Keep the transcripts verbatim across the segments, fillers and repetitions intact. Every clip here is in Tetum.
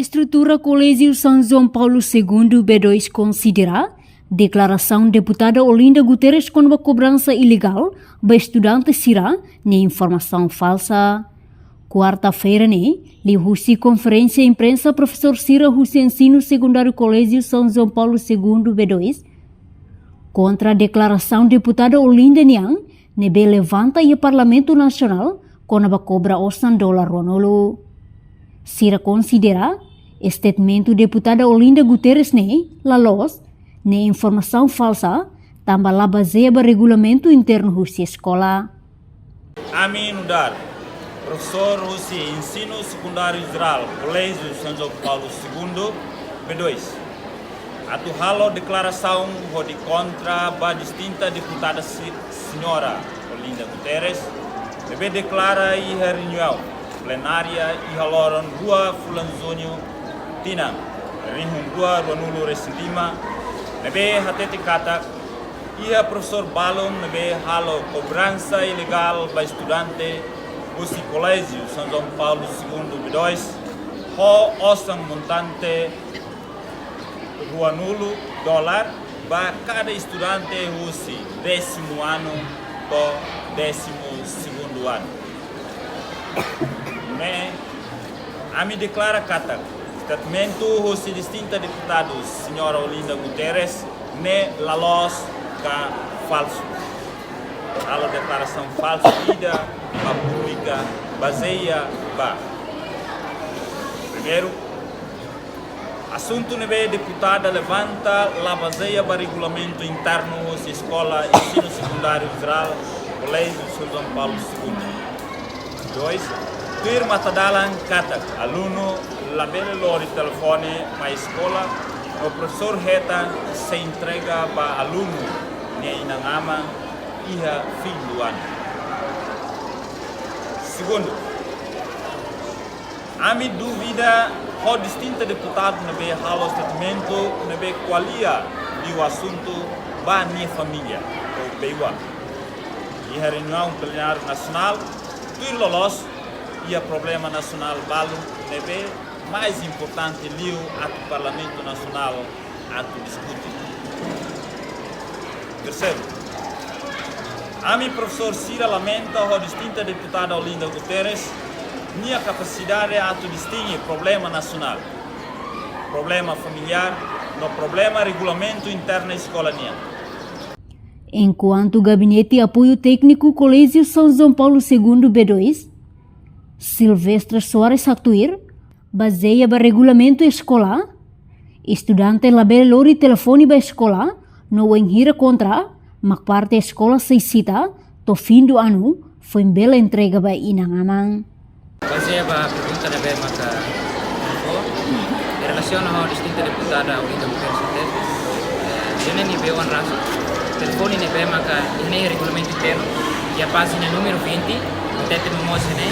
Estrutura Koléjiu São João Paulo Segundo B dois konsidera deklarasaun Deputada Olinda Guterres kona-ba kobransa ilegál ba estudante sira ne'e informasaun falsa. Kuarta-feira ne'e, liuhusi konferénsia imprensa, profesór sira husi Ensinu Sekundáriu Koléjiu São João Paulo Segundo B dois kontra deklarasaun Deputada Olinda nian ne'ebé levanta iha Parlamentu Nasionál kona-ba kobra osan dolar ruanulu. Sira konsidera statementu Deputada Olinda Guterres ne'e la loos, ne'e informasaun falsa, tanba la bazeia ba regulamentu internu husi eskola. Ami nu'udar profesór husi Ensinu Sekundáriu Jerál Koléjiu São João Paulo Segundo B dois atu halo deklarasaun hodi kontra ba distinta deputada si-, señora Olinda Guterres, ne'ebé deklara iha reuniaun plenária iha loron rua fulan Juñu tinan rihun rua ruanulu resin lima, ne'ebé hatete katak iha profesór balun ne'ebé halo kobransa ilegál ba estudante husi Koléjiu São João Paulo Segundo B dois, ho osan montante ruanulu dolar ba kada estudante husi désimu anu to'o désimu segundu anu. Ne'e, ami deklara katak statementu husi distinta deputada señora Olinda Guterres ne'e la loos ka falsu. Halo deklarasaun falsu ida ba públiku bazeia ba: primeiru, asuntu ne'ebé deputada levanta la bazeia ba regulamentu internu husi Eskola Ensinu Sekundáriu Jerál Koléjiu São João Paulo Segundo. Dois, tuir matadalan katak alunu labele lori telefone mai eskola, no profesór hetan sei entrega ba alunu nia inan-aman iha fin do ano. Segundu, ami dúvida ho distinta deputada ne'ebé halo statementu ne'ebé ko'alia liu asuntu ba nia família ou beiuan. Iha reuniaun plenáriu nasionál, tuir loloos, iha problema nasionál balu ne'ebé mais importante liu atu Parlamentu Nasionál atu diskute. Terseiru, ami profesór sira lamenta ho distinta deputada Olinda Guterres nia kapasidade atu distinge problema nasionál, problema familiár, no problema regulamentu internu eskola nian. Enkuantu Gabinete Apoiu Tékniku Koléjiu São João Paulo Segundo B dois, Silvestre Soares haktuir, bazeia ba regulamentu eskola, estudante labele lori telefone ba eskola, no wainhira kontra, mak parte eskola sei sita, to'o fin do ano, foin bele entrega ba inan-aman. Bazeia ba pergunta ne'ebé maka fó, relasiona ho distinta deputada Olinda Guterres hatete, eh, ida-ne'e nia beiuan rasik. Telefone ne'ebé maka iha ne'e regulamentu internu, iha pájina númeru vinte, hatete mós ne'e,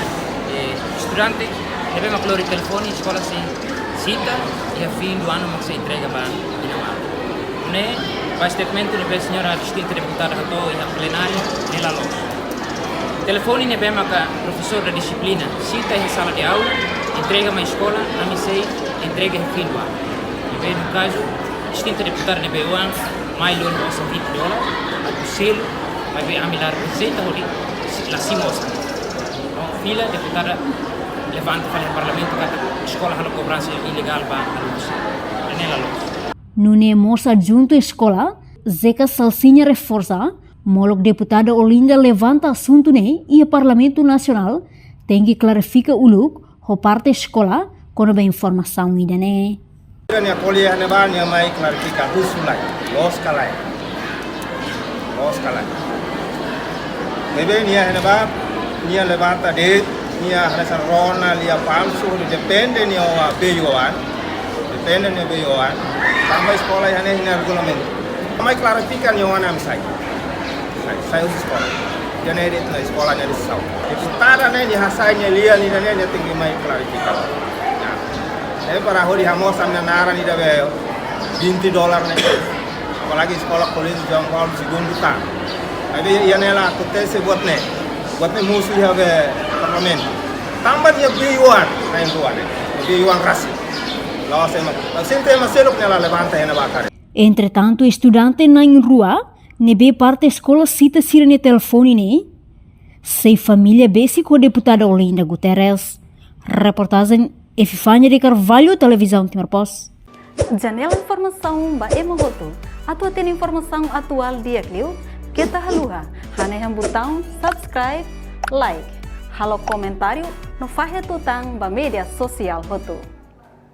eh, estudante ne'ebé maka lori telefone eskola sei sita, iha fin do ano maka sei entrega ba inan-aman. Ne'e, ba statementu ne'ebé señora distinta deputada hato'o iha plenária, ne'e la loos. Telefone ne'ebé maka profesór da disiplina sita iha sala de aula, entrega mai eskola, ami sei entrega iha fin do ano. Ne'ebé no kazu, distinta deputada ne'ebé oan mai lori osan vinte dolar, atu selu, maibé ami la reprezenta hodi, si-, la simu osan. Entaun, fila deputada levanta fali iha Parlamentu katak eskola halo kobransa ilegál ba alunu sira. Ne'e la loos. Nune'e mós adjuntu eskola, Zeca Salsinha reforsa, molok deputada Olinda levanta asuntu ne'e iha Parlamentu Nasionál, tenke klarifika uluk ho parte eskola kona-ba informasaun ida-ne'e. Nia ko'alia iha ne'ebá nia mai klarifika husu lai, loos ka lae. Loos ka lae. Ne'ebé nia iha ne'ebá, nia levanta de'it, nia hanesan rona lia falsu, depende nia beiuan. Depende nia beiuan. Tanba eskola iha ne'e iha regulamentu. Mai klarifika nia oan ami sai. Sai, sai husi eskola. Ida-ne'e de'it ona eskola nia desizaun. Deputada ne'e nia hasai nia lia nia ida-ne'e nia tenke mai klarifika. Nah. Ne'e para hodi hamoos ami-nia naran ida be vinte dolar ne'e. Apalagi eskola Koléjiu João Paulo Segundo tan. Maibé iha ne'e la akontese buat ne'e. Buat ne'e mosu iha be Parlamentu. Tanba nia beiuan, na'in-rua ne'e. Beiuan rasik. La'ós ema, sente ema seluk ne'e la levanta iha ne'ebá karik. Entretantu, estudante na'in-rua ne'ebé parte eskola sita sira-nia telefone ne'e, sei família besik ho deputada Olinda Guterres. Reportajen Epifania de Carvalho, Televizaun Timor Post. Janela informasaun ba ema hotu. Atu hatene informasaun atuál di'ak liu, keta haluha hanehan butaun subscribe, like, halo komentáriu no fahe tutan ba média sosiál hotu.